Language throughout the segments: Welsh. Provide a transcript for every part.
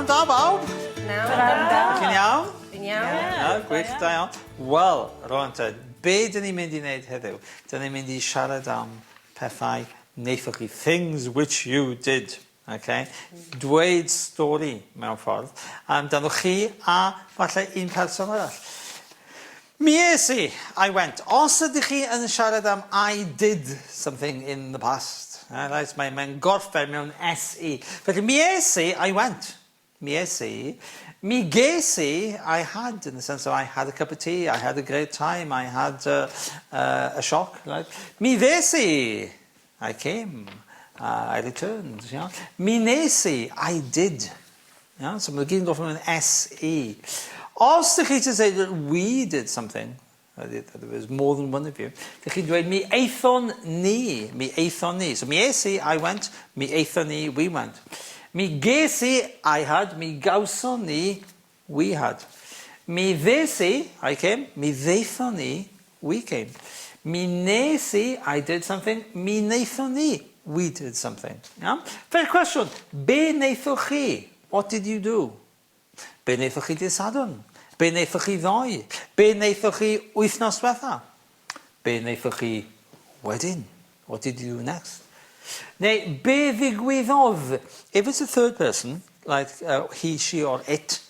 Pnawn da bawb. Pnawn da. Chi'n iawn? Fi'n iawn. Ia, gwych, da iawn. Wel, rwan te, be dyn ni'n mynd i wneud heddiw? Dyn ni'n mynd i siarad am pethau wnaethoch chi, things which you did. Okay? Dweud stori mewn ffordd amdano chi a falle un person arall. Mi es i, I went. Os ydych chi yn siarad am I did something in the past, right, mae'n mae gorffen mewn SE. Felly mi es i, I went. Mi es i. Mi ges i, I had, in the sense of I had a cup of tea, I had a great time, I had a shock, right? Mi ddes i, I came, I returned, yeah? Mi nes i, I did. Yeah? So mae gyd yn gorffen mewn SE. Os ydych chi eisiau dweud that we did something, that there was more than one of you, ydych chi'n dweud mi aethon ni, mi aethon ni. So mi es i, I went, mi aethon ni, we went. Mi ges i, I had, mi gawson ni, we had. Mi ddes i, I came, mi ddaethon ni, we came. Mi nes i, I did something, mi wnaethon ni, we did something. Iawn? Felly cwestiwn, be wnaethoch chi? What did you do? Be wnaethoch chi dydd Sadwrn? Be wnaethoch chi ddoe? Be wnaethoch chi wythnos diwetha? Be wnaethoch chi wedyn? What did you do next? Neu, be ddigwyddodd? If it's a third person, like he, she or it,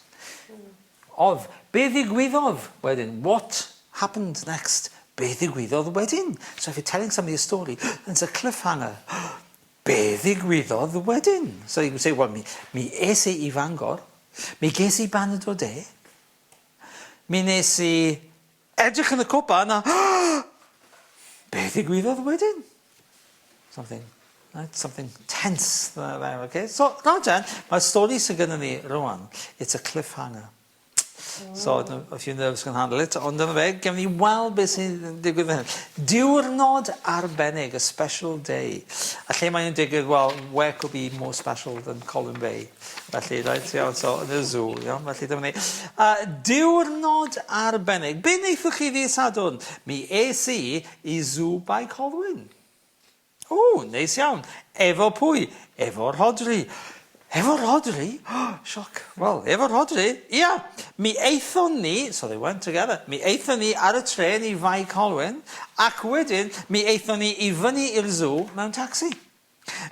oedd. Be ddigwyddodd wedyn? What happened next? Be ddigwyddodd wedyn? So if you're telling somebody a story, it's a cliffhanger. Be ddigwyddodd wedyn? So you can say, well, mi, mi es i i Fangor, mi ges i baned o de, mi nes i edrych yn y cwpan a be ddigwyddodd wedyn? Something, right? Something tense there, okay? So, nawr ten, mae'r stori sydd gennym ni rwan, it's a cliffhanger. So, if your nerves can handle it. Ond dyma fe, gewn ni weld beth sy'n digwydd fan hyn. Diwrnod arbennig, a special day. A lle mae'n digwydd, well, where could be more special than Colwyn Bay? Felly, reit, iawn, so, yn y zoo, iawn, felly dyma ni. Diwrnod arbennig. Be wnaethoch chi ddydd Sadwrn? Mi es i i Zoo Bae Colwyn. O, neis iawn. Efo pwy? Efo Rhodri. Efo Rhodri? Sioc. Wel, efo Rhodri, ia. Mi aethon ni, so they went together, mi aethon ni ar y trên i Fae Colwyn, ac wedyn mi aethon ni i fyny i'r zoo mewn tacsi.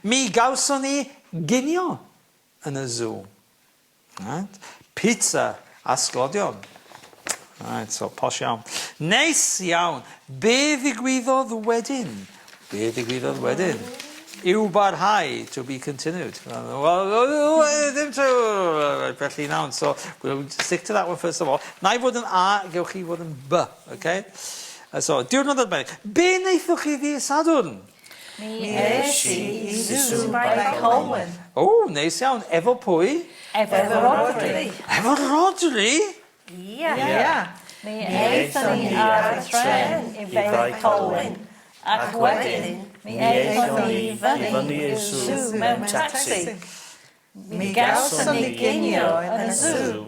Mi gawson ni ginio yn y zoo. Right. Pizza a sglodion. Right, so posh iawn. Neis iawn. Be ddigwyddodd wedyn? Be ddigwyddodd wedyn? I'w barhau, to be continued. Wel, ddim to... Felly nawn, so we'll stick to that one first of all. Na i fod yn A, gewch chi fod yn B, okay? So, diwrnod arbennig. Be wnaethoch chi ddydd Sadwrn? Mi es i i Sŵ Bae Colwyn. O, neis iawn. Efo pwy? Efo Rhodri. Efo Rhodri? Ia. Ia. Mi aethon ni ar y trên i Fae Colwyn, ac wedyn mi aethon ni i fyny i'r sŵ mewn tacsi. Mi gawson ni ginio yn y sŵ,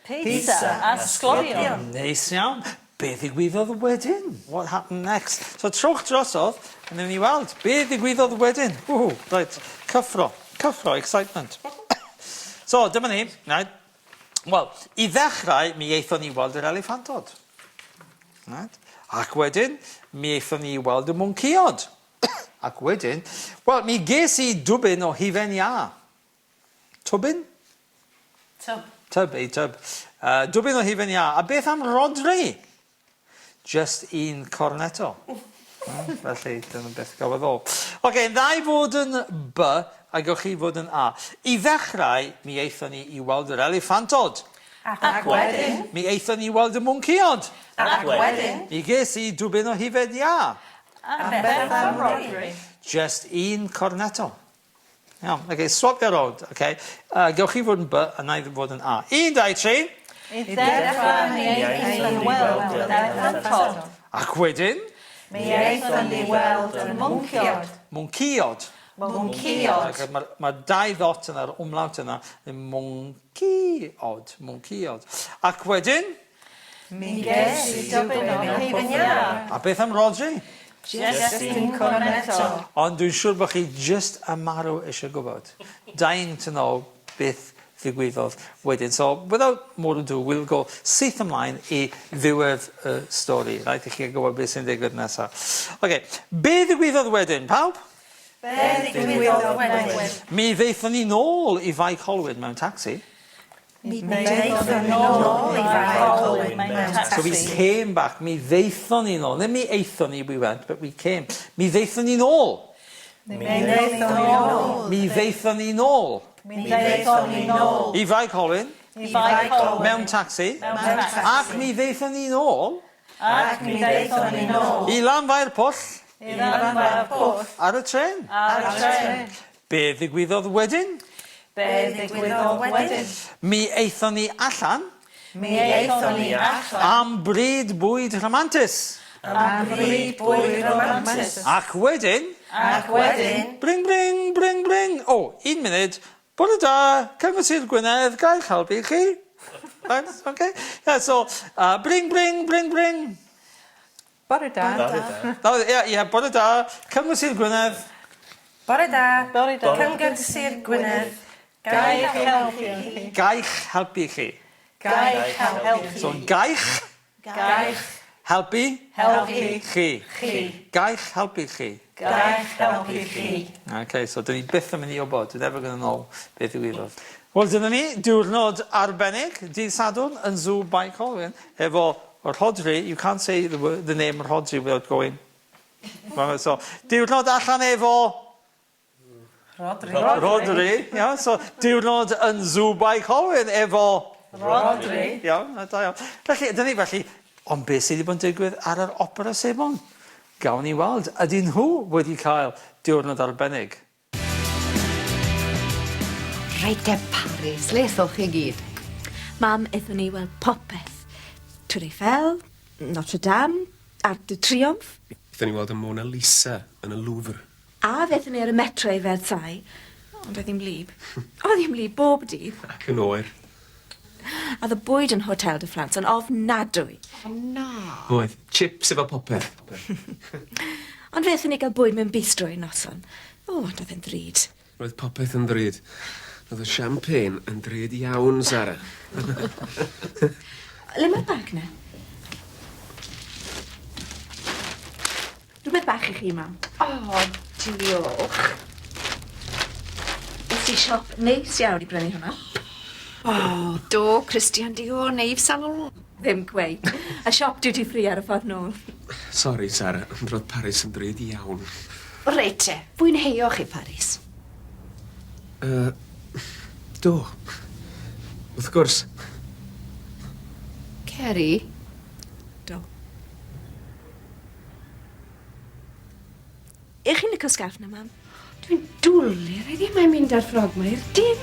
pizza a sglodion. Neis iawn. Be ddigwyddodd wedyn? What happened next? So trowch drosodd a newn ni weld be ddigwyddodd wedyn. Ww, reit, cyffro, cyffro, excitement. So, dyma ni, right. Wel, i ddechrau, mi aethon ni weld yr eliffantod. Right. Ac wedyn, mi aethon ni i weld y mwncïod. Ac wedyn, wel, mi ges i dwbyn o hufen iâ. Twbyn? Tub. Tub, ei tub. Dwbyn o hufen iâ. A beth am Rhodri? Just un cornetto. Felly, dyna beth gafodd o. Oce, okay, dda i fod yn B, a gewch chi fod yn A. I ddechrau, mi aethon ni i weld yr eliffantod. Ac wedyn? Mi aethon ni i weld y mwncïod. Ac wedyn? Mi ges i dwbyn o hufen iâ. A beth am Rhodri? Just un cornetto. Iawn, oce, okay, swapio rownd, oce. Okay. Gewch chi fod yn B a na i fod yn A. Un, dau, tri. I ddechrau mi aethon ni weld yr eliffantod. Ac wedyn? Mi aethon ni weld y mwncïod. Mwncïod. Mwncïod. Mae ma dau ddot yna, yr umlaut yna, yn mwncïod, mwncïod. Ac wedyn? Mi ges i dwbyn o hufen iâ. A beth am Rhodri? Just un cornetto. Ond dwi'n siŵr bod chi jyst yn marw eisiau gwybod. Dying to know beth ddigwyddodd wedyn. So, without more ado, we'll go syth ymlaen i ddiwedd y stori. Rhaid i chi gwybod beth sy'n digwydd nesaf. Okay. Be ddigwyddodd wedyn, pawb? Be ddigwyddodd wedyn? Mi ddeithon ni nôl i Fae Colwyn mewn tacsi. Mi ddaethon ni nôl i Fae Colwyn mewn tacsi. So we came back. Mi ddaethon ni nôl. Ddim mi aethon ni, we went, but we came. Mi ddaethon ni nôl. Mi ddaethon ni nôl. Mi ddaethon ni nôl. Mi ddaethon ni nôl. I Fae Colwyn. I Fae Colwyn. Mewn tacsi. Mewn tacsi. Ac mi ddaethon ni nôl. Ac mi ddaethon ni nôl. I Lanfairpwll. I Lanfairpwll. Ar y trên. Ar y trên. Be ddigwyddodd wedyn? Be ddigwyddodd wedyn? Mi aethon ni allan. Mi aethon ni allan. Am bryd bwyd rhamantus. Am bryd bwyd rhamantus. Ac wedyn. Ac wedyn. Bring, bring, bring, bring. O, un munud. Bore da, Cyngor Sir Gwynedd, gael helpu chi? Thanks, okay. Yeah, so, bring, bring, bring, bring. Bore da. Bore da. Oh, yeah, bore da, Cyngor Sir Gwynedd. Bore da. Bore da. Cyngor Sir Gwynedd. Gaich helpu chi. Gaich helpu chi. Gaich helpu. So, gaich. Gaich. Helpu. Helpu. Chi. Chi. Gaich helpu chi. Gaich helpu chi. Okay, so dyn ni byth yn mynd i wybod. We're never going to know beth ddigwyddodd. Wel, dyna ni, diwrnod arbennig, dydd Sadwrn yn Zoo Bae Colwyn, efo Rhodri. You can't say the name Rhodri without going. So, diwrnod allan efo... Rhodri. Rhodri, iawn. So, diwrnod yn Zoo Bae Colwyn efo... Rhodri. Iawn, da iawn. Felly, dyna ni felly, ond beth sydd wedi bod yn digwydd ar yr opera sebon? Gawn ni weld, ydyn nhw wedi cael diwrnod arbennig? Reit te Paris, le ethoch chi gyd? Mam, aethon ni i weld popeth. Tour Eiffel, Notre Dame, Arc de Triomphe. Aethon ni weld y Mona Lisa yn y Louvre. A fe aethon ni ar y metro i Versailles. Ond oedd hi'n wlyb. Oedd hi'n wlyb bob dydd. Ac yn oer. A oedd y bwyd yn Hotel de France yn ofnadwy. O na. Oedd. Chips efo popeth. Ond fe aethon ni gael bwyd mewn bistro un noson. O, ond oedd e'n ddrud. Roedd popeth yn ddrud. Roedd y champagne yn ddrud iawn, Sara. Le mae'r bag 'na? Rhywbeth bach i chi, mam. O, diolch. Es i siop neis iawn i brynu hwnna. O, do, Christian Dior neu Yves Saint Laurent. Ddim cweit. A siop duty free ar y ffordd nôl. Sori, Sara, ond roedd Paris yn ddrud iawn. Reit te, fwynheuoch chi Paris? Do. Wrth gwrs. Ceri? Do. Ych chi'n licio sgarff 'na, mam? Dwi'n dwlu ar iddi, mae'n mynd â'r ffrog 'ma i'r dim.